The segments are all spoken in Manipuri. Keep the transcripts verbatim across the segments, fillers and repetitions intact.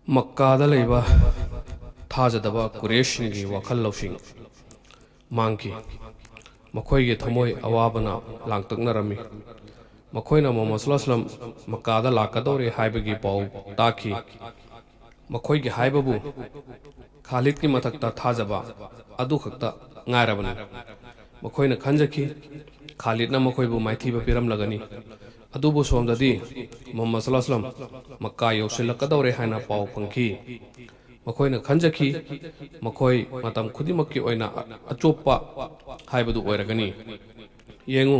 ꯃꯛꯀꯥꯗ ꯂꯩꯕ ꯊꯥꯖꯗꯕ ꯀꯨꯔꯦꯁꯁꯤꯡꯒꯤ ꯋꯥꯈꯜ ꯂꯧꯁꯤꯡ ꯃꯥꯡꯈꯤ꯫ ꯃꯈꯣꯏꯒꯤ ꯊꯃꯣꯏ ꯑꯋꯥꯕꯅ ꯂꯥꯡꯇꯛꯅꯔꯝꯃꯤ꯫ ꯃꯈꯣꯏꯅ ꯃꯨꯍꯝꯃꯗ ꯁꯜꯂꯜꯂꯥꯍꯨ ꯑꯂꯩꯍꯤ ꯋꯁꯜꯂꯝ ꯃꯛꯀꯥꯗ ꯂꯥꯛꯀꯗꯧꯔꯦ ꯍꯥꯏꯕꯒꯤ ꯄꯥꯎ ꯇꯥꯈꯤ꯫ ꯃꯈꯣꯏꯒꯤ ꯍꯥꯏꯕꯕꯨ ꯈꯥꯂꯤꯗꯀꯤ ꯃꯊꯛꯇ ꯊꯥꯖꯕ ꯑꯗꯨꯈꯛꯇ ꯉꯥꯏꯔꯕꯅꯤ꯫ ꯃꯈꯣꯏꯅ ꯈꯟꯖꯈꯤ, ꯈꯥꯂꯤꯗꯅ ꯃꯈꯣꯏꯕꯨ ꯃꯥꯏꯊꯤꯕ ꯄꯤꯔꯝꯂꯒꯅꯤ꯫ ꯑꯗꯨꯕꯨ ꯁꯣꯝꯗꯗꯤ ꯃꯨꯍꯝꯃꯗ ꯁꯜꯂꯜꯂꯥꯍꯨ ꯑꯂꯩꯍꯤ ꯋꯁꯜꯂꯝ ꯃꯛꯀꯥ ꯌꯧꯁꯤꯜꯂꯛꯀꯗꯧꯔꯦ ꯍꯥꯏꯅ ꯄꯥꯎ ꯐꯪꯈꯤ꯫ ꯃꯈꯣꯏꯅ ꯈꯟꯖꯈꯤ, ꯃꯈꯣꯏ ꯃꯇꯝ ꯈꯨꯗꯤꯡꯃꯛꯀꯤ ꯑꯣꯏꯅ ꯑꯆꯣꯞꯄ ꯍꯥꯏꯕꯗꯨ ꯑꯣꯏꯔꯒꯅꯤ꯫ ꯌꯦꯡꯉꯨ,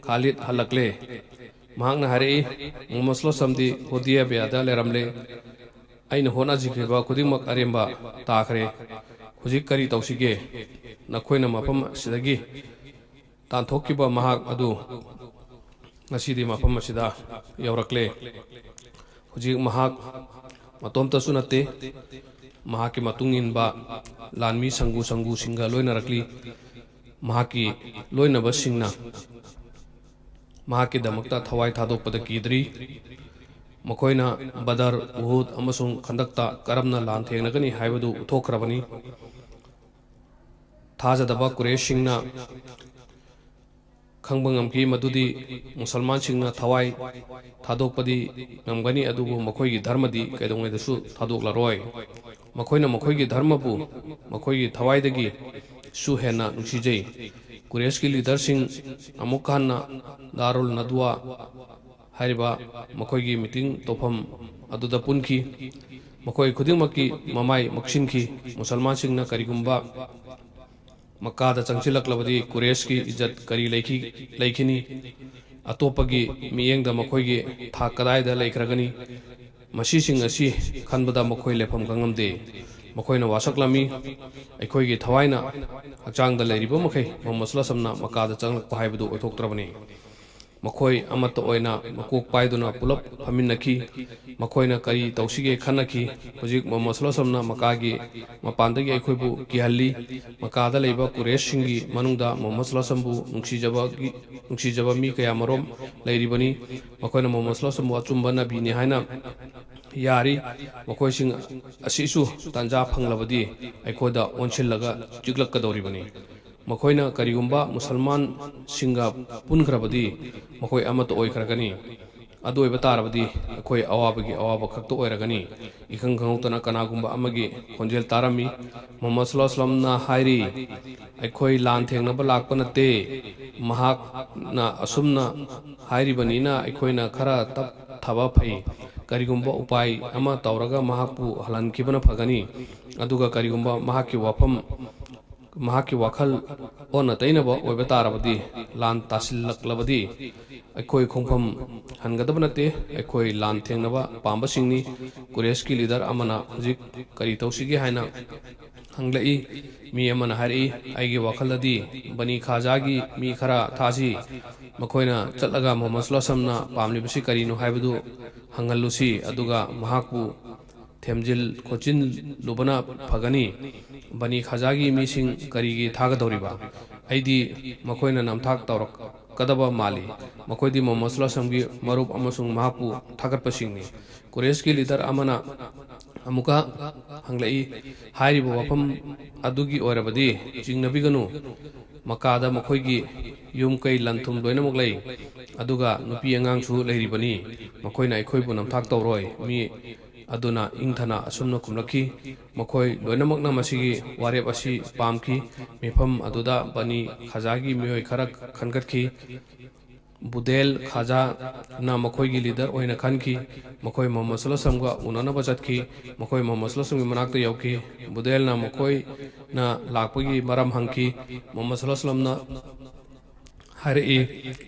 ꯈꯥꯂꯤꯗ ꯍꯜꯂꯛꯂꯦ꯫ ꯃꯍꯥꯛꯅ ꯍꯥꯏꯔꯛꯏ, "ꯃꯨꯍꯝꯃꯗ ꯁꯜꯂꯜꯂꯥꯍꯨ ꯑꯂꯩꯍꯤ ꯋꯁꯜꯂꯝꯗꯤ ꯍꯨꯗꯦꯕꯤꯌꯥꯗ ꯂꯩꯔꯝꯂꯦ꯫ ꯑꯩꯅ ꯍꯣꯠꯅꯖꯈꯤꯕ ꯈꯨꯗꯤꯡꯃꯛ ꯑꯔꯦꯝꯕ ꯇꯥꯈ꯭ꯔꯦ꯫ ꯍꯧꯖꯤꯛ ꯀꯔꯤ ꯇꯧꯁꯤꯒꯦ? ꯅꯈꯣꯏꯅ ꯃꯐꯝ ꯑꯁꯤꯗꯒꯤ ꯇꯥꯟꯊꯣꯛꯈꯤꯕ ꯃꯍꯥꯛ ꯑꯗꯨ ꯉꯁꯤꯗꯤ ꯃꯐꯝ ꯑꯁꯤꯗ ꯌꯧꯔꯛꯂꯦ꯫ ꯍꯧꯖꯤꯛ ꯃꯍꯥꯛ ꯃꯇꯣꯝꯇꯁꯨ ꯅꯠꯇꯦ, ꯃꯍꯥꯛꯀꯤ ꯃꯇꯨꯡ ꯏꯟꯕ ꯂꯥꯟꯃꯤ ꯁꯪꯒꯨ ꯁꯪꯒꯨꯁꯤꯡꯒ ꯂꯣꯏꯅꯔꯛꯂꯤ꯫ ꯃꯍꯥꯛꯀꯤ ꯂꯣꯏꯅꯕꯁꯤꯡꯅ ꯃꯍꯥꯛꯀꯤꯗꯃꯛꯇ ꯊꯋꯥꯏ ꯊꯥꯗꯣꯛꯄꯗ ꯀꯤꯗ꯭ꯔꯤ꯫ ꯃꯈꯣꯏꯅ ꯕꯗꯔ, ꯎꯍꯨꯗ ꯑꯃꯁꯨꯡ ꯈꯟꯗꯛꯇ ꯀꯔꯝꯅ ꯂꯥꯟ ꯊꯦꯡꯅꯒꯅꯤ ꯍꯥꯏꯕꯗꯨ ꯎꯠꯊꯣꯛꯈ꯭ꯔꯕꯅꯤ꯫ ꯊꯥꯖꯗꯕ ꯀꯨꯔꯦꯁꯁꯤꯡꯅ ꯈꯪꯕ ꯉꯝꯈꯤ ꯃꯗꯨꯗꯤ ꯃꯨꯁꯜꯃꯥꯟꯁꯤꯡꯅ ꯊꯋꯥꯏ ꯊꯥꯗꯣꯛꯄꯗꯤ ꯉꯝꯒꯅꯤ, ꯑꯗꯨꯕꯨ ꯃꯈꯣꯏꯒꯤ ꯙꯔꯃꯗꯤ ꯀꯩꯗꯧꯉꯩꯗꯁꯨ ꯊꯥꯗꯣꯛꯂꯔꯣꯏ꯫ ꯃꯈꯣꯏꯅ ꯃꯈꯣꯏꯒꯤ ꯙꯔꯃꯕꯨ ꯃꯈꯣꯏꯒꯤ ꯊꯋꯥꯏꯗꯒꯤꯁꯨ ꯍꯦꯟꯅ ꯅꯨꯡꯁꯤꯖꯩ꯫ ꯀꯨꯔꯦꯁꯀꯤ ꯂꯤꯗꯔꯁꯤꯡ ꯑꯃꯨꯛ ꯍꯟꯅ ꯗꯥꯔꯨꯜ ꯅꯗꯋꯥ ꯍꯥꯏꯔꯤꯕ ꯃꯈꯣꯏꯒꯤ ꯃꯤꯇꯤꯡ ꯇꯧꯐꯝ ꯑꯗꯨꯗ ꯄꯨꯟꯈꯤ꯫ ꯃꯈꯣꯏ ꯈꯨꯗꯤꯡꯃꯛꯀꯤ ꯃꯃꯥꯏ ꯃꯛꯁꯤꯟꯈꯤ꯫ ꯃꯨꯁꯜꯃꯥꯟꯁꯤꯡꯅ ꯀꯔꯤꯒꯨꯝꯕ ꯃꯛꯀꯥꯗ ꯆꯪꯁꯤꯜꯂꯛꯂꯕꯗꯤ ꯀꯨꯔꯦꯁꯀꯤ ꯏꯖꯠ ꯀꯔꯤ ꯂꯩꯈꯤ-, ꯂꯩꯈꯤꯅꯤ? ꯑꯇꯣꯞꯄꯒꯤ ꯃꯤꯠꯌꯦꯡꯗ ꯃꯈꯣꯏꯒꯤ ꯊꯥꯛ ꯀꯗꯥꯏꯗ ꯂꯩꯈ꯭ꯔꯒꯅꯤ? ꯃꯁꯤꯁꯤꯡ ꯑꯁꯤ ꯈꯟꯕꯗ ꯃꯈꯣꯏ ꯂꯦꯞꯐꯝ ꯈꯪꯉꯝꯗꯦ꯫ ꯃꯈꯣꯏꯅ ꯋꯥꯁꯛꯂꯝꯃꯤ, "ꯑꯩꯈꯣꯏꯒꯤ ꯊꯋꯥꯏꯅ ꯍꯛꯆꯥꯡꯗ ꯂꯩꯔꯤꯕ ꯃꯈꯩ ꯃꯨꯍꯝꯃꯗ ꯁꯜꯂꯜꯂꯥꯍꯨ ꯑꯂꯩꯍꯤ ꯋꯁꯜꯂꯝꯅ ꯃꯛꯀꯥꯗ ꯆꯪꯂꯛꯄ ꯍꯥꯏꯕꯗꯨ ꯑꯣꯏꯊꯣꯛꯇ꯭ꯔꯕꯅꯤ"꯫ ꯃꯈꯣꯏ ꯑꯃꯠꯇ ꯑꯣꯏꯅ ꯃꯀꯣꯛ ꯄꯥꯏꯗꯨꯅ ꯄꯨꯂꯞ ꯐꯝꯃꯤꯟꯅꯈꯤ꯫ ꯃꯈꯣꯏꯅ ꯀꯔꯤ ꯇꯧꯁꯤꯒꯦ ꯈꯟꯅꯈꯤ꯫ "ꯍꯧꯖꯤꯛ ꯃꯨꯍꯝꯃꯗ ꯁꯜꯂꯜꯂꯥꯍꯨ ꯑꯂꯩꯍꯤ ꯋꯁꯜꯂꯝꯅ ꯃꯀꯥꯒꯤ ꯃꯄꯥꯟꯗꯒꯤ ꯑꯩꯈꯣꯏꯕꯨ ꯀꯤꯍꯜꯂꯤ꯫ ꯃꯀꯥꯗ ꯂꯩꯕ ꯀꯨꯔꯦꯁꯁꯤꯡꯒꯤ ꯃꯅꯨꯡꯗ ꯃꯨꯍꯝꯃꯗ ꯁꯜꯂꯜꯂꯥꯍꯨ ꯑꯂꯩꯍꯤ ꯋꯁꯜꯂꯝꯕꯨ ꯅꯨꯡꯁꯤꯖꯕꯒꯤ, ꯅꯨꯡꯁꯤꯖꯕ ꯃꯤ ꯀꯌꯥꯃꯔꯨꯝ ꯂꯩꯔꯤꯕꯅꯤ꯫ ꯃꯈꯣꯏꯅ ꯃꯨꯍꯝꯃꯗ ꯁꯜꯂꯜꯂꯥꯍꯨ ꯑꯂꯩꯍꯤ ꯋꯁꯜꯂꯝꯕꯨ ꯑꯆꯨꯝꯕ ꯅꯕꯤꯅꯤ ꯍꯥꯏꯅ ꯌꯥꯔꯤ꯫ ꯃꯈꯣꯏꯁꯤꯡ ꯑꯁꯤꯁꯨ ꯇꯥꯟꯖꯥ ꯐꯪꯂꯕꯗꯤ ꯑꯩꯈꯣꯏꯗ ꯑꯣꯟꯁꯤꯜꯂꯒ ꯆꯤꯛꯂꯛꯀꯗꯧꯔꯤꯕꯅꯤ꯫ ꯃꯈꯣꯏꯅ ꯀꯔꯤꯒꯨꯝꯕ ꯃꯨꯁꯜꯃꯥꯟꯁꯤꯡꯒ ꯄꯨꯟꯈ꯭ꯔꯕꯗꯤ ꯃꯈꯣꯏ ꯑꯃꯠꯇ ꯑꯣꯏꯈ꯭ꯔꯒꯅꯤ꯫ ꯑꯗꯨ ꯑꯣꯏꯕ ꯇꯥꯔꯕꯗꯤ ꯑꯩꯈꯣꯏ ꯑꯋꯥꯕꯒꯤ ꯑꯋꯥꯕ ꯈꯛꯇ ꯑꯣꯏꯔꯒꯅꯤ꯫ ꯏꯈꯪ ꯈꯪꯍꯧꯗꯅ ꯀꯅꯥꯒꯨꯝꯕ ꯑꯃꯒꯤ ꯈꯣꯟꯖꯦꯜ ꯇꯥꯔꯝꯃꯤ꯫ ꯃꯨꯍꯝꯃꯗ ꯁꯜꯂꯜꯂꯥꯍꯨ ꯑꯂꯥꯏꯍꯤ ꯋꯁꯜꯂꯝꯅ ꯍꯥꯏꯔꯤ, "ꯑꯩꯈꯣꯏ ꯂꯥꯟ ꯊꯦꯡꯅꯕ ꯂꯥꯛꯄ ꯅꯠꯇꯦ꯫ ꯃꯍꯥꯛꯅ ꯑꯁꯨꯝꯅ ꯍꯥꯏꯔꯤꯕꯅꯤꯅ ꯑꯩꯈꯣꯏꯅ ꯈꯔ ꯇꯞꯊꯕ ꯐꯩ꯫ ꯀꯔꯤꯒꯨꯝꯕ ꯎꯄꯥꯏ ꯑꯃ ꯇꯧꯔꯒ ꯃꯍꯥꯛꯄꯨ ꯍꯜꯍꯟꯈꯤꯕꯅ ꯐꯒꯅꯤ꯫ ꯑꯗꯨꯒ ꯀꯔꯤꯒꯨꯝꯕ ꯃꯍꯥꯛꯀꯤ ꯋꯥꯐꯝ, ꯃꯍꯥꯛꯀꯤ ꯋꯥꯈꯜ ꯑꯣꯟꯅ ꯇꯩꯅꯕ ꯑꯣꯏꯕ ꯇꯥꯔꯕꯗꯤ, ꯂꯥꯟ ꯇꯥꯁꯤꯜꯂꯛꯂꯕꯗꯤ ꯑꯩꯈꯣꯏ ꯈꯣꯡꯐꯝ ꯍꯟꯒꯗꯕ ꯅꯠꯇꯦ꯫ ꯑꯩꯈꯣꯏ ꯂꯥꯟ ꯊꯦꯡꯅꯕ ꯄꯥꯝꯕꯁꯤꯡꯅꯤ꯫ ꯀꯨꯔꯦꯁꯀꯤ ꯂꯤꯗꯔ ꯑꯃꯅ ꯍꯧꯖꯤꯛ ꯀꯔꯤ ꯇꯧꯁꯤꯒꯦ ꯍꯥꯏꯅ ꯍꯪꯂꯛꯏ꯫ ꯃꯤ ꯑꯃꯅ ꯍꯥꯏꯔꯛꯏ, "ꯑꯩꯒꯤ ꯋꯥꯈꯜꯗꯗꯤ ꯕꯅꯤ ꯈꯥꯖꯥꯒꯤ ꯃꯤ ꯈꯔ ꯊꯥꯁꯤ꯫ ꯃꯈꯣꯏꯅ ꯆꯠꯂꯒ ꯃꯨꯍꯝꯃꯗ ꯁꯜꯂꯜꯂꯥꯍꯨ ꯑꯂꯥꯏꯍꯤ ꯋꯁꯜꯂꯝꯅ ꯄꯥꯝꯂꯤꯕꯁꯤ ꯀꯔꯤꯅꯣ ꯍꯥꯏꯕꯗꯨ ꯍꯪꯍꯜꯂꯨꯁꯤ꯫ ꯑꯗꯨꯒ ꯃꯍꯥꯛꯄꯨ ꯊꯦꯝꯖꯤꯜ ꯈꯣꯠꯆꯤꯜꯂꯨꯕꯅ ꯐꯒꯅꯤ꯫ ꯕꯅꯤ ꯈꯥꯖꯥꯒꯤ ꯃꯤꯁꯤꯡ ꯀꯔꯤꯒꯤ ꯊꯥꯒꯗꯧꯔꯤꯕ? ꯑꯩꯗꯤ ꯃꯈꯣꯏꯅ ꯅꯝꯊꯥꯛ ꯇꯧꯔꯛꯀꯗꯕ ꯃꯥꯜꯂꯤ꯫ ꯃꯈꯣꯏꯗꯤ ꯃꯨꯍꯝꯃꯗ ꯁꯜꯂꯜꯂꯥꯍꯨ ꯑꯂꯥꯏꯍꯤ ꯋꯁꯜꯂꯝꯒꯤ ꯃꯔꯨꯞ ꯑꯃꯁꯨꯡ ꯃꯍꯥꯛꯄꯨ ꯊꯥꯒꯠꯄꯁꯤꯡꯅꯤ"꯫ ꯀꯨꯔꯦꯁꯀꯤ ꯂꯤꯗꯔ ꯑꯃꯅ ꯑꯃꯨꯛꯀ ꯍꯪꯂꯛꯏ, "ꯍꯥꯏꯔꯤꯕ ꯋꯥꯐꯝ ꯑꯗꯨꯒꯤ ꯑꯣꯏꯔꯕꯗꯤ ꯆꯤꯡꯅꯕꯤꯒꯅꯨ꯫ ꯃꯀꯥꯗ ꯃꯈꯣꯏꯒꯤ ꯌꯨꯝ ꯀꯩ ꯂꯟ ꯊꯨꯝ ꯂꯣꯏꯅꯃꯛ ꯂꯩ, ꯑꯗꯨꯒ ꯅꯨꯄꯤ ꯑꯉꯥꯡꯁꯨ ꯂꯩꯔꯤꯕꯅꯤ꯫ ꯃꯈꯣꯏꯅ ꯑꯩꯈꯣꯏꯕꯨ ꯅꯝꯊꯥꯛ ꯇꯧꯔꯣꯏ꯫ ꯃꯤ ꯑꯗꯨꯅ ꯏꯪꯊꯅ ꯑꯁꯨꯝꯅ ꯈꯨꯝꯂꯛꯈꯤ, ꯃꯈꯣꯏ ꯂꯣꯏꯅꯃꯛꯅ ꯃꯁꯤꯒꯤ ꯋꯥꯔꯦꯞ ꯑꯁꯤ ꯄꯥꯝꯈꯤ꯫ ꯃꯤꯐꯝ ꯑꯗꯨꯗ ꯕꯅꯤ ꯈꯖꯥꯒꯤ ꯃꯤꯑꯣꯏ ꯈꯔ ꯈꯟꯒꯠꯈꯤ꯫ ꯕꯨꯗꯦꯜ ꯈꯥꯖꯥꯅ ꯃꯈꯣꯏꯒꯤ ꯂꯤꯗꯔ ꯑꯣꯏꯅ ꯈꯟꯈꯤ꯫ ꯃꯈꯣꯏ ꯃꯨꯍꯝꯃꯗ ꯁꯜꯂꯜꯂꯥꯍꯨ ꯑꯂꯥꯏꯍꯤ ꯋꯁꯜꯂꯝꯒ ꯎꯅꯅꯕ ꯆꯠꯈꯤ꯫ ꯃꯈꯣꯏ ꯃꯨꯍꯝꯃꯗ ꯁꯜꯂꯜꯂꯥꯍꯨ ꯑꯂꯥꯏꯍꯤ ꯋꯁꯜꯂꯝꯒꯤ ꯃꯅꯥꯛꯇ ꯌꯧꯈꯤ꯫ ꯕꯨꯗꯦꯜꯅ ꯃꯈꯣꯏꯅ ꯂꯥꯛꯄꯒꯤ ꯃꯔꯝ ꯍꯪꯈꯤ꯫ ꯃꯨꯍꯝꯃꯗ ꯁꯜꯂꯜꯂꯥꯍꯨ ꯑꯂꯥꯏꯍꯤ ꯋꯁꯜꯂꯝꯅ ꯍꯥꯏꯔꯛꯏ,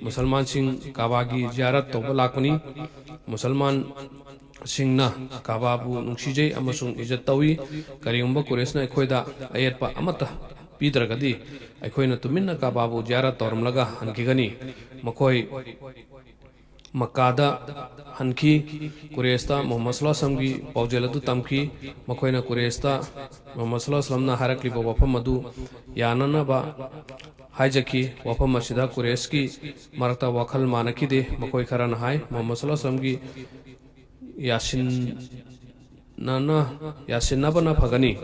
"ꯃꯨꯁꯜꯃꯥꯟꯁꯤꯡ ꯀꯥꯕꯥꯒꯤ ꯖꯤꯌꯥꯔꯠ ꯇꯧꯕ ꯂꯥꯛꯄꯅꯤ꯫ ꯃꯨꯁꯜꯃꯥꯟꯁꯤꯡꯅ ꯀꯥꯕꯥꯕꯨ ꯅꯨꯡꯁꯤꯖꯩ ꯑꯃꯁꯨꯡ ꯏꯖꯠ ꯇꯧꯏ꯫ ꯀꯔꯤꯒꯨꯝꯕ ꯀꯨꯔꯦꯁꯅ ꯑꯩꯈꯣꯏꯗ ꯑꯌꯦꯠꯄ ꯑꯃꯠꯇ ꯄꯤꯗ꯭ꯔꯒꯗꯤ ꯑꯩꯈꯣꯏꯅ ꯇꯨꯃꯤꯟꯅ ꯀꯥꯕꯥꯕꯨ ꯖꯤꯌꯥꯔꯠ ꯇꯧꯔꯝꯂꯒ ꯍꯟꯈꯤꯒꯅꯤ"꯫ ꯃꯈꯣꯏ ꯃꯛꯀꯥꯗ ꯍꯟꯈꯤ꯫ ꯀꯨꯔꯦꯁꯇ ꯃꯨꯍꯝꯃꯗ ꯁꯜꯂꯜꯂꯥꯍꯨ ꯑꯂꯥꯏꯍꯤ ꯋꯁꯜꯂꯝꯒꯤ ꯄꯥꯎꯖꯦꯜ ꯑꯗꯨ ꯇꯝꯈꯤ꯫ ꯃꯈꯣꯏꯅ ꯀꯨꯔꯦꯁꯇ ꯃꯨꯍꯝꯃꯗ ꯁꯜꯂꯜꯂꯥꯍꯨ ꯑꯂꯥꯏꯍꯤ ꯋꯁꯜꯂꯝꯅ ꯍꯥꯏꯔꯛꯂꯤꯕ ꯋꯥꯐꯝ ꯑꯗꯨ ꯌꯥꯅꯅꯕ ꯍꯥꯏꯖꯈꯤ꯫ ꯋꯥꯐꯝ ꯑꯁꯤꯗ ꯀꯨꯔꯦꯁꯀꯤ ꯃꯔꯛꯇ ꯋꯥꯈꯜ ꯃꯥꯟꯅꯈꯤꯗꯦ꯫ ꯃꯈꯣꯏ ꯈꯔꯅ ꯍꯥꯏ, ꯃꯨꯍꯝꯃꯗ ꯁꯜꯂꯜꯂꯥꯍꯨ ꯑꯂꯥꯏꯍꯤ ꯋꯁꯜꯂꯝꯒꯤ ꯌꯥꯁꯤꯟꯅꯅ, ꯌꯥꯁꯤꯟꯅꯕꯅ ꯐꯒꯅꯤ꯫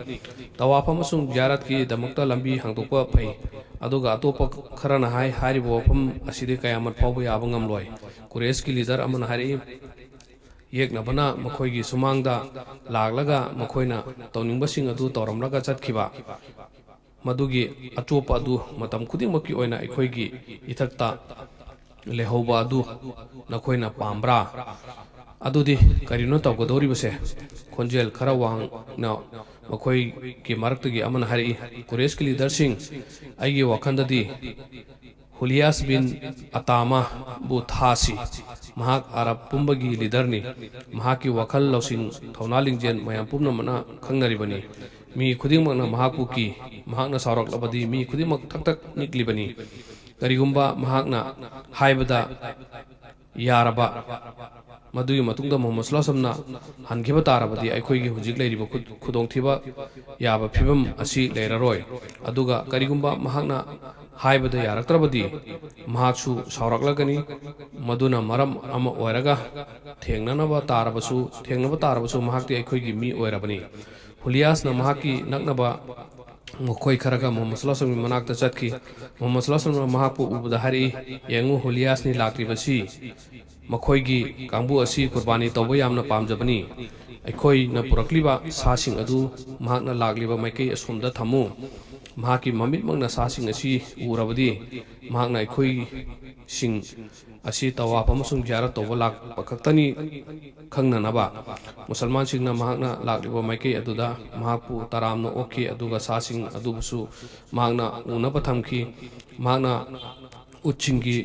ꯇꯋꯥꯐ ꯑꯃꯁꯨꯡ ꯖꯤꯌꯥꯔꯠꯀꯤꯗꯃꯛꯇ ꯂꯝꯕꯤ ꯍꯥꯡꯗꯣꯛꯄ ꯐꯩ꯫ ꯑꯗꯨꯒ ꯑꯇꯣꯞꯄ ꯈꯔꯅ ꯍꯥꯏ, ꯍꯥꯏꯔꯤꯕ ꯋꯥꯐꯝ ꯑꯁꯤꯗꯤ ꯀꯌꯥꯃꯠ ꯐꯥꯎꯕ ꯌꯥꯕ ꯉꯝꯂꯣꯏ꯫ ꯀꯨꯔꯦꯁꯀꯤ ꯂꯤꯗꯔ ꯑꯃꯅ ꯍꯥꯏꯔꯛꯏ, ꯌꯦꯛꯅꯕꯅ ꯃꯈꯣꯏꯒꯤ ꯁꯨꯃꯥꯡꯗ ꯂꯥꯛꯂꯒ ꯃꯈꯣꯏꯅ ꯇꯧꯅꯤꯡꯕꯁꯤꯡ ꯑꯗꯨ ꯇꯧꯔꯝꯂꯒ ꯆꯠꯈꯤꯕ, ꯃꯗꯨꯒꯤ ꯑꯆꯣꯞꯄ ꯑꯗꯨ ꯃꯇꯝ ꯈꯨꯗꯤꯡꯃꯛꯀꯤ ꯑꯣꯏꯅ ꯑꯩꯈꯣꯏꯒꯤ ꯏꯊꯛꯇ ꯂꯩꯍꯧꯕ ꯑꯗꯨ ꯅꯈꯣꯏꯅ ꯄꯥꯝꯕ꯭ꯔꯥ? ꯑꯗꯨꯗꯤ ꯀꯔꯤꯅꯣ ꯇꯧꯒꯗꯧꯔꯤꯕꯁꯦ? ꯈꯣꯟꯖꯦꯜ ꯈꯔ ꯋꯥꯡꯅ ꯃꯈꯣꯏꯒꯤ ꯃꯔꯛꯇꯒꯤ ꯑꯃꯅ ꯍꯥꯏꯔꯛꯏ, ꯀꯨꯔꯦꯁꯀꯤ ꯂꯤꯗꯔꯁꯤꯡ, ꯑꯩꯒꯤ ꯋꯥꯈꯜꯗꯗꯤ ꯍꯨꯂꯤꯌꯥꯁ ꯕꯤꯟ ꯑꯇꯥꯃꯥꯕꯨ ꯊꯥꯁꯤ꯫ ꯃꯍꯥꯛ ꯑꯔꯕ ꯄꯨꯝꯕꯒꯤ ꯂꯤꯗꯔꯅꯤ꯫ ꯃꯍꯥꯛꯀꯤ ꯋꯥꯈꯜ ꯂꯧꯁꯤꯡ, ꯊꯧꯅꯥ ꯂꯤꯡꯖꯦꯜ ꯃꯌꯥꯝ ꯄꯨꯝꯅꯃꯛꯅ ꯈꯪꯅꯔꯤꯕꯅꯤ꯫ ꯃꯤ ꯈꯨꯗꯤꯡꯃꯛꯅ ꯃꯍꯥꯛꯄꯨ ꯀꯤ꯫ ꯃꯍꯥꯛꯅ ꯁꯥꯎꯔꯛꯂꯕꯗꯤ ꯃꯤ ꯈꯨꯗꯤꯡꯃꯛ ꯊꯛ ꯊꯛ ꯅꯤꯛꯂꯤꯕꯅꯤ꯫ ꯀꯔꯤꯒꯨꯝꯕ ꯃꯍꯥꯛꯅ ꯍꯥꯏꯕꯗ ꯌꯥꯔꯕ, ꯃꯗꯨꯒꯤ ꯃꯇꯨꯡꯗ ꯃꯨꯍꯝꯃꯗ ꯁꯜꯂꯜꯂꯥꯍꯨ ꯑꯂꯥꯏꯍꯤ ꯋꯥꯁꯜꯂꯝꯅ ꯍꯟꯈꯤꯕ ꯇꯥꯔꯕꯗꯤ ꯑꯩꯈꯣꯏꯒꯤ ꯍꯧꯖꯤꯛ ꯂꯩꯔꯤꯕ ꯈꯨ-, ꯈꯨꯗꯣꯡꯊꯤꯕ ꯌꯥꯕ ꯐꯤꯕꯝ ꯑꯁꯤ ꯂꯩꯔꯔꯣꯏ꯫ ꯑꯗꯨꯒ ꯀꯔꯤꯒꯨꯝꯕ ꯃꯍꯥꯛꯅ ꯍꯥꯏꯕꯗ ꯌꯥꯔꯛꯇ꯭ꯔꯕꯗꯤ ꯃꯍꯥꯛꯁꯨ ꯁꯥꯎꯔꯛꯂꯒꯅꯤ꯫ ꯃꯗꯨꯅ ꯃꯔꯝ ꯑꯃ ꯑꯣꯏꯔꯒ ꯊꯦꯡꯅꯅꯕ ꯇꯥꯔꯕꯁꯨ, ꯊꯦꯡꯅꯕ ꯇꯥꯔꯕꯁꯨ ꯃꯍꯥꯛꯇꯤ ꯑꯩꯈꯣꯏꯒꯤ ꯃꯤ ꯑꯣꯏꯔꯕꯅꯤ꯫ ꯍꯨꯂꯤꯌꯥꯁꯅ ꯃꯍꯥꯛꯀꯤ ꯅꯛꯅꯕ ꯃꯈꯣꯏ ꯈꯔꯒ ꯃꯨꯍꯝꯃꯗ ꯁꯜꯂꯜꯂꯥꯍꯨ ꯑꯂꯥꯏꯍꯤ ꯋꯥꯁꯜꯂꯝꯒꯤ ꯃꯅꯥꯛꯇ ꯆꯠꯈꯤ꯫ ꯃꯨꯍꯝꯃꯗ ꯁꯜꯂꯜꯂꯥꯍꯨ ꯑꯂꯥꯏꯍꯤ ꯋꯥꯁꯜꯂꯝꯅ ꯃꯍꯥꯛꯄꯨ ꯎꯕꯗ ꯍꯥꯏꯔꯛꯏ, "ꯌꯦꯡꯉꯨ, ꯍꯨꯂꯤꯌꯥꯁꯅꯤ ꯂꯥꯛꯂꯤꯕꯁꯤ꯫ ꯃꯈꯣꯏꯒꯤ ꯀꯥꯡꯕꯨ ꯑꯁꯤ ꯀꯨꯔꯕꯥꯅꯤ ꯇꯧꯕ ꯌꯥꯝꯅ ꯄꯥꯝꯖꯕꯅꯤ꯫ ꯑꯩꯈꯣꯏꯅ ꯄꯨꯔꯛꯂꯤꯕ ꯁꯥꯁꯤꯡ ꯑꯗꯨ ꯃꯍꯥꯛꯅ ꯂꯥꯛꯂꯤꯕ ꯃꯥꯏꯀꯩ ꯑꯁꯣꯝꯗ ꯊꯝꯃꯨ꯫ ꯃꯍꯥꯛꯀꯤ ꯃꯃꯤꯠꯃꯛꯅ ꯁꯥꯁꯤꯡ ꯑꯁꯤ ꯎꯔꯕꯗꯤ ꯃꯍꯥꯛꯅ ꯑꯩꯈꯣꯏꯁꯤꯡ ꯑꯁꯤ ꯇꯋꯥꯐ ꯑꯃꯁꯨꯡ ꯖꯤꯌꯥꯔꯠ ꯇꯧꯕ ꯂꯥꯛꯄ ꯈꯛꯇꯅꯤ ꯈꯪꯅꯅꯕ꯫" ꯃꯨꯁꯜꯃꯥꯟꯁꯤꯡꯅ ꯃꯍꯥꯛꯅ ꯂꯥꯛꯂꯤꯕ ꯃꯥꯏꯀꯩ ꯑꯗꯨꯗ ꯃꯍꯥꯛꯄꯨ ꯇꯔꯥꯝꯅ ꯑꯣꯛꯈꯤ, ꯑꯗꯨꯒ ꯁꯥꯁꯤꯡ ꯑꯗꯨꯕꯨꯁꯨ ꯃꯍꯥꯛꯅ ꯎꯅꯕ ꯊꯝꯈꯤ꯫ ꯃꯍꯥꯛꯅ ꯎꯠꯁꯤꯡꯒꯤ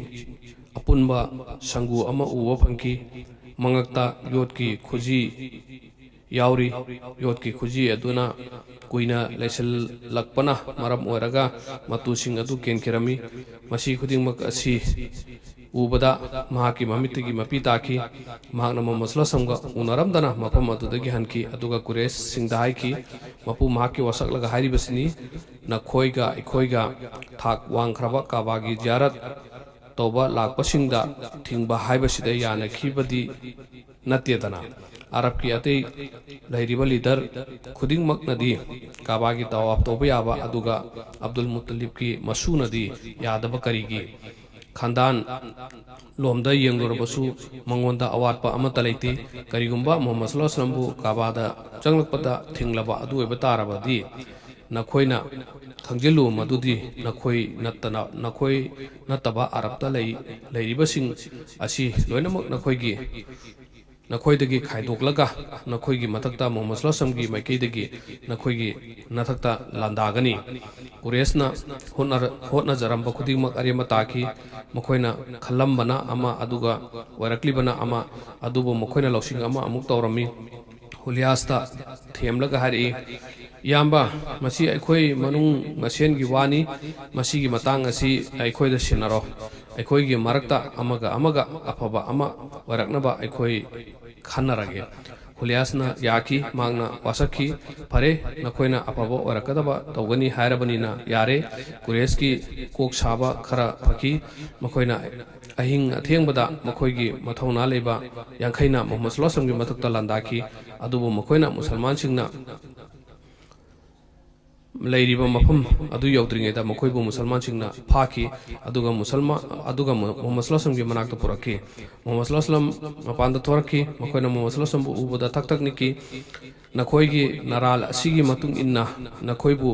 ꯑꯄꯨꯟꯕ ꯁꯪꯒꯨ ꯑꯃ ꯎꯕ ꯐꯪꯈꯤ꯫ ꯃꯉꯛꯇ ꯌꯣꯠꯀꯤ ꯈꯨꯖꯤ ꯌꯥꯎꯔꯤ꯫ ꯌꯣꯠꯀꯤ ꯈꯨꯖꯤ ꯑꯗꯨꯅ ꯀꯨꯏꯅ ꯂꯩꯁꯤꯜꯂꯛꯄꯅ ꯃꯔꯝ ꯑꯣꯏꯔꯒ ꯃꯇꯨꯁꯤꯡ ꯑꯗꯨ ꯀꯦꯟꯈꯤꯔꯝꯃꯤ꯫ ꯃꯁꯤ ꯈꯨꯗꯤꯡꯃꯛ ꯑꯁꯤ ꯎꯕꯗ ꯃꯍꯥꯛꯀꯤ ꯃꯃꯤꯠꯇꯒꯤ ꯃꯄꯤ ꯇꯥꯈꯤ꯫ ꯃꯍꯥꯛꯅ ꯃꯨꯍꯝꯃꯗ ꯁꯜꯂꯜꯂꯥꯍꯨ ꯑꯂꯥꯏꯍꯤ ꯋꯥꯁꯜꯂꯝꯒ ꯎꯅꯔꯝꯗꯅ ꯃꯐꯝ ꯑꯗꯨꯗꯒꯤ ꯍꯟꯈꯤ, ꯑꯗꯨꯒ ꯀꯨꯔꯦꯁꯁꯤꯡꯗ ꯍꯥꯏꯈꯤ, "ꯃꯄꯨ ꯃꯍꯥꯛꯀꯤ ꯋꯥꯁꯛꯂꯒ ꯍꯥꯏꯔꯤꯕꯁꯤꯅꯤ, ꯅꯈꯣꯏꯒ ꯑꯩꯈꯣꯏꯒ ꯊꯥꯛ ꯋꯥꯡꯈ꯭ꯔꯕ ꯀꯥꯕꯥꯒꯤ ꯖꯤꯌꯥꯔꯠ ꯇꯧꯕ ꯂꯥꯛꯄꯁꯤꯡꯗ ꯊꯤꯡꯕ ꯍꯥꯏꯕꯁꯤꯗ ꯌꯥꯅꯈꯤꯕꯗꯤ ꯅꯠꯇꯦꯗꯅ꯫ ꯑꯔꯕꯀꯤ ꯑꯇꯩ ꯂꯩꯔꯤꯕ ꯂꯤꯗꯔ ꯈꯨꯗꯤꯡꯃꯛꯅꯗꯤ ꯀꯥꯕꯥꯒꯤ ꯇꯋꯥꯐ ꯇꯧꯕ ꯌꯥꯕ, ꯑꯗꯨꯒ ꯑꯕꯗꯨꯜ ꯃꯨꯠꯇꯂꯤꯕꯀꯤ ꯃꯁꯨꯅꯗꯤ ꯌꯥꯗꯕ ꯀꯔꯤꯒꯤ? ꯈꯥꯟꯗꯥꯟ ꯂꯣꯝꯗ ꯌꯦꯡꯂꯨꯔꯕꯁꯨ ꯃꯉꯣꯟꯗ ꯑꯋꯥꯠꯄ ꯑꯃꯠꯇ ꯂꯩꯇꯦ꯫ ꯀꯔꯤꯒꯨꯝꯕ ꯃꯨꯍꯝꯃꯗ ꯁꯜꯂꯜꯂꯥꯍꯨ ꯑꯂꯥꯏꯍꯤ ꯋꯥꯁꯜꯂꯝꯕꯨ ꯀꯥꯕꯥꯗ ꯆꯪꯂꯛꯄꯗ ꯊꯤꯡꯂꯕ ꯑꯗꯨ ꯑꯣꯏꯕ ꯇꯥꯔꯕꯗꯤ, ꯅꯈꯣꯏꯅ ꯈꯪꯖꯤꯜꯂꯨ ꯃꯗꯨꯗꯤ ꯅꯈꯣꯏ ꯅꯠꯇꯅ, ꯅꯈꯣꯏ ꯅꯠꯇꯕ ꯑꯔꯕꯇ ꯂꯩ-, ꯂꯩꯔꯤꯕꯁꯤꯡ ꯑꯁꯤ ꯂꯣꯏꯅꯃꯛ ꯅꯈꯣꯏꯒꯤ, ꯅꯈꯣꯏꯗꯒꯤ ꯈꯥꯏꯗꯣꯛꯂꯒ ꯅꯈꯣꯏꯒꯤ ꯃꯊꯛꯇ ꯃꯨꯍꯝꯃꯗ ꯁꯜꯂꯜꯂꯥꯍꯨ ꯑꯂꯥꯏꯍꯤ ꯋꯥꯁꯜꯂꯝꯒꯤ ꯃꯥꯏꯀꯩꯗꯒꯤ ꯅꯈꯣꯏꯒꯤ ꯅꯊꯛꯇ ꯂꯥꯟꯗꯥꯒꯅꯤ꯫ ꯀꯨꯔꯦꯁꯅ ꯍꯣꯠꯅꯔ-, ꯍꯣꯠꯅꯖꯔꯝꯕ ꯈꯨꯗꯤꯡꯃꯛ ꯑꯔꯦꯝꯕ ꯇꯥꯈꯤ꯫ ꯃꯈꯣꯏꯅ ꯈꯜꯂꯝꯕꯅ ꯑꯃ, ꯑꯗꯨꯒ ꯑꯣꯏꯔꯛꯂꯤꯕꯅ ꯑꯃ, ꯑꯗꯨꯕꯨ ꯃꯈꯣꯏꯅ ꯂꯧꯁꯤꯡ ꯑꯃ ꯑꯃꯨꯛ ꯇꯧꯔꯝꯃꯤ꯫ ꯍꯨꯂꯤꯌꯥꯁꯇ ꯊꯦꯝꯂꯒ ꯍꯥꯏꯔꯛꯏ, "ꯏꯌꯥꯝꯕ, ꯃꯁꯤ ꯑꯩꯈꯣꯏ ꯃꯅꯨꯡ ꯃꯁꯦꯟꯒꯤ ꯋꯥꯅꯤ꯫ ꯃꯁꯤꯒꯤ ꯃꯇꯥꯡ ꯑꯁꯤ ꯑꯩꯈꯣꯏꯗ ꯁꯤꯟꯅꯔꯣ꯫ ꯑꯩꯈꯣꯏꯒꯤ ꯃꯔꯛꯇ ꯑꯃꯒ ꯑꯃꯒ ꯑꯐꯕ ꯑꯃ ꯑꯣꯏꯔꯛꯅꯕ ꯑꯩꯈꯣꯏ ꯈꯟꯅꯔꯒꯦ꯫" ꯍꯨꯂꯤꯌꯥꯁꯅ ꯌꯥꯈꯤ꯫ ꯃꯍꯥꯛꯅ ꯋꯥꯁꯛꯈꯤ, "ꯐꯔꯦ, ꯅꯈꯣꯏꯅ ꯑꯐꯕ ꯑꯣꯏꯔꯛꯀꯗꯕ ꯇꯧꯒꯅꯤ ꯍꯥꯏꯔꯕꯅꯤꯅ ꯌꯥꯔꯦ꯫" ꯀꯨꯔꯦꯁꯀꯤ ꯀꯣꯛ ꯁꯥꯕ ꯈꯔ ꯐꯈꯤ꯫ ꯃꯈꯣꯏꯅ ꯑꯍꯤꯡ ꯑꯊꯦꯡꯕꯗ ꯃꯈꯣꯏꯒꯤ ꯃꯊꯧꯅꯥ ꯂꯩꯕ ꯌꯥꯡꯈꯩꯅ ꯃꯨꯍꯝꯃꯗ ꯁꯜꯂꯜꯂꯥꯍꯨ ꯑꯂꯥꯏꯍꯤ ꯋꯥꯁꯜꯂꯝꯒꯤ ꯃꯊꯛꯇ ꯂꯥꯟꯗꯥꯈꯤ꯫ ꯑꯗꯨꯕꯨ ꯃꯈꯣꯏꯅ ꯃꯨꯁꯜꯃꯥꯟꯁꯤꯡꯅ ꯂꯩꯔꯤꯕ ꯃꯐꯝ ꯑꯗꯨ ꯌꯧꯗ꯭ꯔꯤꯉꯩꯗ ꯃꯈꯣꯏꯕꯨ ꯃꯨꯁꯜꯃꯥꯟꯁꯤꯡꯅ ꯐꯥꯈꯤ꯫ ꯑꯗꯨꯒ ꯃꯨꯁꯜꯃꯥ-, ꯑꯗꯨꯒ ꯃꯨ-, ꯃꯨꯍꯝꯃꯗ ꯁꯜꯂꯜꯂꯥꯍꯨ ꯑꯂꯥꯏꯍꯤ ꯋꯥꯁꯜꯂꯝꯒꯤ ꯃꯅꯥꯛꯇ ꯄꯨꯔꯛꯈꯤ꯫ ꯃꯨꯍꯝꯃꯗ ꯁꯜꯂꯜꯂꯥꯍꯨ ꯑꯂꯥꯏꯍꯤ ꯋꯥꯁꯜꯂꯝ ꯃꯄꯥꯟꯗ ꯊꯣꯔꯛꯈꯤ꯫ ꯃꯈꯣꯏꯅ ꯃꯨꯍꯝꯃꯗ ꯁꯜꯂꯜꯂꯥꯍꯨ ꯑꯂꯥꯏꯍꯤ ꯋꯥꯁꯜꯂꯝꯕꯨ ꯎꯕꯗ ꯊꯛ ꯊꯛ ꯅꯤꯛꯈꯤ꯫ "ꯅꯈꯣꯏꯒꯤ ꯅꯔꯥꯜ ꯑꯁꯤꯒꯤ ꯃꯇꯨꯡ ꯏꯟꯅ ꯅꯈꯣꯏꯕꯨ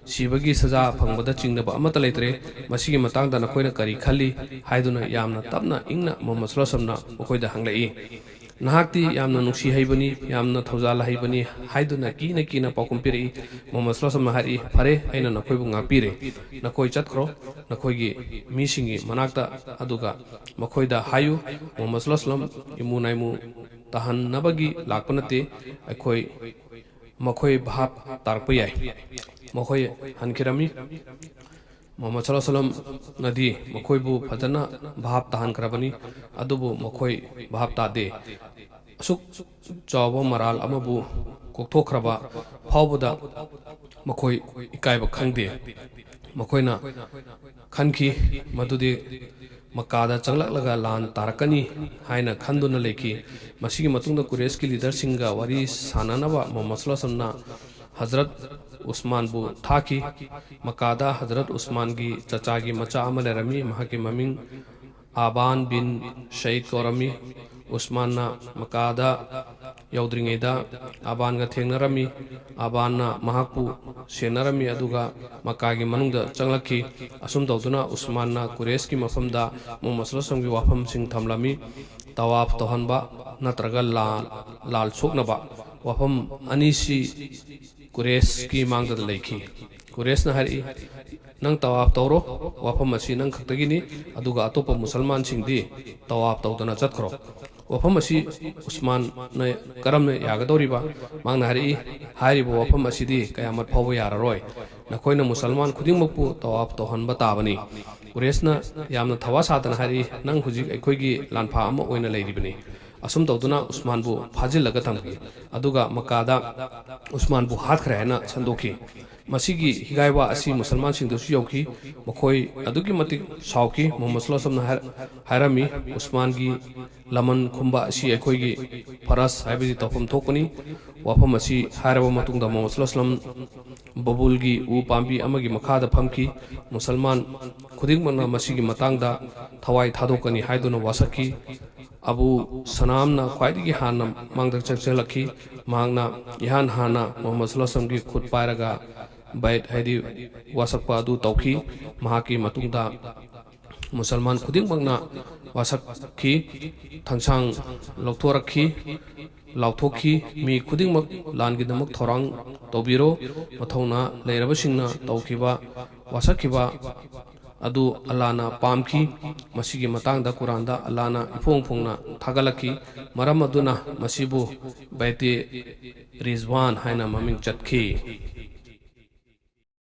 ꯁꯤꯕꯒꯤ ꯁꯖꯥ ꯐꯪꯕꯗ ꯆꯤꯡꯅꯕ ꯑꯃꯠꯇ ꯂꯩꯇ꯭ꯔꯦ꯫ ꯃꯁꯤꯒꯤ ꯃꯇꯥꯡꯗ ꯅꯈꯣꯏꯅ ꯀꯔꯤ ꯈꯜꯂꯤ?" ꯍꯥꯏꯗꯨꯅ ꯌꯥꯝꯅ ꯇꯞꯅ ꯏꯪꯅ ꯃꯨꯍꯝꯃꯗ ꯁꯜꯂꯜꯂꯥꯍꯨ ꯑꯂꯥꯏꯍꯤ ꯋꯥꯁꯜꯂꯝꯅ ꯃꯈꯣꯏꯗ ꯍꯪꯂꯛꯏ꯫ "ꯅꯍꯥꯛꯇꯤ ꯌꯥꯝꯅ ꯅꯨꯡꯁꯤ ꯍꯩꯕꯅꯤ, ꯌꯥꯝꯅ ꯊꯧꯖꯥꯜ ꯍꯩꯕꯅꯤ" ꯍꯥꯏꯗꯨꯅ ꯀꯤꯅ ꯀꯤꯅ ꯄꯥꯎꯈꯨꯝ ꯄꯤꯔꯛꯏ꯫ ꯃꯨꯍꯝꯃꯗ ꯁꯜꯂꯜꯂꯥꯍꯨ ꯑꯂꯥꯏꯍꯤ ꯋꯥꯁꯜꯂꯝꯅ ꯍꯥꯏꯔꯛꯏ, "ꯐꯔꯦ, ꯑꯩꯅ ꯅꯈꯣꯏꯕꯨ ꯉꯥꯛꯄꯤꯔꯦ꯫ ꯅꯈꯣꯏ ꯆꯠꯈ꯭ꯔꯣ, ꯅꯈꯣꯏꯒꯤ ꯃꯤꯁꯤꯡꯒꯤ ꯃꯅꯥꯛꯇ, ꯑꯗꯨꯒ ꯃꯈꯣꯏꯗ ꯍꯥꯏꯌꯨ, ꯃꯨꯍꯝꯃꯗ ꯁꯜꯂꯜꯂꯥꯍꯨ ꯑꯂꯥꯏꯍꯤ ꯋꯥꯁꯜꯂꯝ ꯏꯃꯨ ꯅꯥꯏꯃꯨ ꯇꯥꯍꯟꯅꯕꯒꯤ ꯂꯥꯛꯄ ꯅꯠꯇꯦ꯫ ꯑꯩꯈꯣꯏ, ꯃꯈꯣꯏ ꯚꯥꯞ ꯇꯥꯔꯛꯄ ꯌꯥꯏ꯫" ꯃꯈꯣꯏ ꯍꯟꯈꯤꯔꯝꯃꯤ꯫ ꯃꯨꯍꯝꯃꯗ ꯁꯜꯂꯜꯂꯥꯍꯨ ꯑꯂꯥꯏꯍꯤ ꯋꯥꯁꯜꯂꯝꯅꯗꯤ ꯃꯈꯣꯏꯕꯨ ꯐꯖꯅ ꯚꯥꯞ ꯇꯥꯍꯟꯈ꯭ꯔꯕꯅꯤ, ꯑꯗꯨꯕꯨ ꯃꯈꯣꯏ ꯚꯥꯞ ꯇꯥꯗꯦ꯫ ꯑꯁꯨꯛ ꯆꯥꯎꯕ ꯃꯔꯥꯜ ꯑꯃꯕꯨ ꯀꯣꯛꯊꯣꯛꯈ꯭ꯔꯕ ꯐꯥꯎꯕꯗ ꯃꯈꯣꯏ ꯏꯀꯥꯏꯕ ꯈꯪꯗꯦ꯫ ꯃꯈꯣꯏꯅ ꯈꯟꯈꯤ ꯃꯗꯨꯗꯤ ꯃꯀꯥꯗ ꯆꯪꯂꯛꯂꯒ ꯂꯥꯟ ꯇꯥꯔꯛꯀꯅꯤ ꯍꯥꯏꯅ ꯈꯟꯗꯨꯅ ꯂꯩꯈꯤ꯫ ꯃꯁꯤꯒꯤ ꯃꯇꯨꯡꯗ ꯀꯨꯔꯦꯁꯀꯤ ꯂꯤꯗꯔꯁꯤꯡꯒ ꯋꯥꯔꯤ ꯁꯥꯅꯅꯕ ꯃꯨꯍꯝꯃꯗ ꯁꯜꯂꯜꯂꯥꯍꯨ ꯑꯂꯥꯏꯍꯤ ꯋꯥꯁꯜꯂꯝꯅ ꯍꯖꯔꯠ ꯎꯁꯃꯥꯟꯕꯨ ꯊꯥꯈꯤ꯫ ꯃꯀꯥꯗ ꯍꯖꯔꯠ ꯎꯁꯃꯥꯟꯒꯤ ꯆꯆꯥꯒꯤ ꯃꯆꯥ ꯑꯃ ꯂꯩꯔꯝꯃꯤ꯫ ꯃꯍꯥꯛꯀꯤ ꯃꯃꯤꯡ ꯑꯕꯥꯟ ꯕꯤꯟ ꯁꯌꯤꯗ ꯀꯧꯔꯝꯃꯤ꯫ ꯎꯁꯃꯥꯟꯅ ꯃꯀꯥꯗ ꯌꯧꯗ꯭ꯔꯤꯉꯩꯗ ꯑꯕꯥꯟꯒ ꯊꯦꯡꯅꯔꯝꯃꯤ꯫ ꯑꯕꯥꯟꯅ ꯃꯍꯥꯛꯄꯨ ꯁꯦꯟꯅꯔꯝꯃꯤ, ꯑꯗꯨꯒ ꯃꯀꯥꯒꯤ ꯃꯅꯨꯡꯗ ꯆꯪꯂꯛꯈꯤ꯫ ꯑꯁꯨꯝ ꯇꯧꯗꯨꯅ ꯎꯁꯃꯥꯟꯅ ꯀꯨꯔꯦꯁꯀꯤ ꯃꯐꯝꯗ ꯃꯨꯍꯝꯃꯗ ꯁꯜꯂꯜꯂꯥꯍꯨ ꯑꯂꯥꯏꯍꯤ ꯋꯥꯁꯜꯂꯝꯒꯤ ꯋꯥꯐꯝꯁꯤꯡ ꯊꯝꯂꯝꯃꯤ꯫ ꯇꯋꯥꯐ ꯇꯧꯍꯟꯕ ꯅꯠꯇ꯭ꯔꯒ ꯂꯥꯜ, ꯂꯥꯜ ꯁꯣꯛꯅꯕ ꯋꯥꯐꯝ ꯑꯅꯤꯁꯤ ꯀꯨꯔꯦꯁꯀꯤ ꯃꯥꯡꯗ ꯂꯩꯈꯤ꯫ ꯀꯨꯔꯦꯁꯅ ꯍꯥꯏꯔꯛꯏ, "ꯅꯪ ꯇꯋꯥꯐ ꯇꯧꯔꯣ, ꯋꯥꯐꯝ ꯑꯁꯤ ꯅꯪ ꯈꯛꯇꯒꯤꯅꯤ, ꯑꯗꯨꯒ ꯑꯇꯣꯞꯄ ꯃꯨꯁꯜꯃꯥꯟꯁꯤꯡꯗꯤ ꯇꯋꯥꯐ ꯇꯧꯗꯅ ꯆꯠꯈ꯭ꯔꯣ꯫" ꯋꯥꯐꯝ ꯑꯁꯤ ꯎꯁꯃꯥꯟꯅ ꯀꯔꯝꯅ ꯌꯥꯒꯗꯧꯔꯤꯕ? ꯃꯍꯥꯛꯅ ꯍꯥꯏꯔꯛꯏ, "ꯍꯥꯏꯔꯤꯕ ꯋꯥꯐꯝ ꯑꯁꯤꯗꯤ ꯀꯌꯥꯃꯠ ꯐꯥꯎꯕ ꯌꯥꯔꯔꯣꯏ꯫ ꯅꯈꯣꯏꯅ ꯃꯨꯁꯜꯃꯥꯟ ꯈꯨꯗꯤꯡꯃꯛꯄꯨ ꯇꯋꯥꯐ ꯇꯧꯍꯟꯕ ꯇꯥꯕꯅꯤ꯫" ꯀꯨꯔꯦꯁꯅ ꯌꯥꯝꯅ ꯊꯋꯥ ꯁꯥꯗꯅ ꯍꯥꯏꯔꯛꯏ, "ꯅꯪ ꯍꯧꯖꯤꯛ ꯑꯩꯈꯣꯏꯒꯤ ꯂꯥꯟꯐꯥ ꯑꯃ ꯑꯣꯏꯅ ꯂꯩꯔꯤꯕꯅꯤ꯫" ꯑꯁꯨꯝ ꯇꯧꯗꯨꯅ ꯎꯁꯃꯥꯟꯕꯨ ꯐꯥꯖꯤꯜꯂꯒ ꯊꯝꯈꯤ, ꯑꯗꯨꯒ ꯃꯀꯥꯗ ꯎꯁꯃꯥꯟꯕꯨ ꯍꯥꯠꯈ꯭ꯔꯦ ꯍꯥꯏꯅ ꯁꯟꯗꯣꯛꯈꯤ꯫ ꯃꯁꯤꯒꯤ ꯍꯤꯒꯥꯏꯋꯥ ꯑꯁꯤ ꯃꯨꯁꯜꯃꯥꯟꯁꯤꯡꯗꯁꯨ ꯌꯧꯈꯤ꯫ ꯃꯈꯣꯏ ꯑꯗꯨꯛꯀꯤ ꯃꯇꯤꯛ ꯁꯥꯎꯈꯤ꯫ ꯃꯨꯍꯝꯃꯗ ꯁꯜꯂꯜꯂꯥꯍꯨ ꯑꯂꯥꯏꯍꯤ ꯋꯥꯁꯜꯂꯝꯅ ꯍꯥꯏꯔ-, ꯍꯥꯏꯔꯝꯃꯤ, "ꯎꯁꯃꯥꯟꯒꯤ ꯂꯃꯟ ꯈꯨꯝꯕ ꯑꯁꯤ ꯑꯩꯈꯣꯏꯒꯤ ꯐꯔꯖ, ꯍꯥꯏꯕꯗꯤ ꯇꯧꯐꯝ ꯊꯣꯛꯄꯅꯤ꯫" ꯋꯥꯐꯝ ꯑꯁꯤ ꯍꯥꯏꯔꯕ ꯃꯇꯨꯡꯗ ꯃꯨꯍꯝꯃꯗ ꯁꯜꯂꯜꯂꯥꯍꯨ ꯑꯂꯥꯏꯍꯤ ꯋꯥꯁꯜꯂꯝ ꯕꯕꯨꯜꯒꯤ ꯎ ꯄꯥꯝꯕꯤ ꯑꯃꯒꯤ ꯃꯈꯥꯗ ꯐꯝꯈꯤ꯫ ꯃꯨꯁꯜꯃꯥꯟ ꯈꯨꯗꯤꯡꯃꯛꯅ ꯃꯁꯤꯒꯤ ꯃꯇꯥꯡꯗ ꯊꯋꯥꯏ ꯊꯥꯗꯣꯛꯀꯅꯤ ꯍꯥꯏꯗꯨꯅ ꯋꯥꯁꯛꯈꯤ꯫ ꯑꯕꯨ ꯁꯅꯥꯝꯅ ꯈ꯭ꯋꯥꯏꯗꯒꯤ ꯍꯥꯟꯅ ꯃꯥꯡꯗ ꯆꯪꯁꯤꯜꯂꯛꯈꯤ꯫ ꯃꯍꯥꯛꯅ ꯏꯍꯥꯟ ꯍꯥꯟꯅ ꯃꯨꯍꯝꯃꯗ ꯁꯜꯂꯜꯂꯥꯍꯨ ꯑꯂꯥꯏꯍꯤ ꯋꯥꯁꯜꯂꯝꯒꯤ ꯈꯨꯠ ꯄꯥꯏꯔꯒ ꯕꯥꯏꯠ, ꯍꯥꯏꯗꯤ ꯋꯥꯁꯛꯄ ꯑꯗꯨ ꯇꯧꯈꯤ꯫ ꯃꯍꯥꯛꯀꯤ ꯃꯇꯨꯡꯗ ꯃꯨꯁꯜꯃꯥꯟ ꯈꯨꯗꯤꯡꯃꯛꯅ ꯋꯥꯁꯛꯈꯤ, ꯊꯥꯡꯁꯥꯡ ꯂꯧꯊꯣꯔꯛꯈꯤ, ꯂꯥꯎꯊꯣꯛꯈꯤ, "ꯃꯤ ꯈꯨꯗꯤꯡꯃꯛ ꯂꯥꯟꯒꯤꯗꯃꯛ ꯊꯧꯔꯥꯡ ꯇꯧꯕꯤꯔꯣ꯫" ꯃꯊꯧꯅꯥ ꯂꯩꯔꯕꯁꯤꯡꯅ ꯇꯧꯈꯤꯕ, ꯋꯥꯁꯛꯈꯤꯕ ꯑꯗꯨ ꯑꯜꯂꯥꯅ ꯄꯥꯝꯈꯤ꯫ ꯃꯁꯤꯒꯤ ꯃꯇꯥꯡꯗ ꯀꯨꯔꯥꯟꯗ ꯑꯜꯂꯥꯅ ꯏꯐꯣꯡ ꯐꯣꯡꯅ ꯊꯥꯒꯠꯂꯛꯈꯤ꯫ ꯃꯔꯝ ꯑꯗꯨꯅ ꯃꯁꯤꯕꯨ ꯕꯩꯇꯦ ꯔꯤꯖꯋꯥꯟ ꯍꯥꯏꯅ ꯃꯃꯤꯡ ꯆꯠꯈꯤ꯫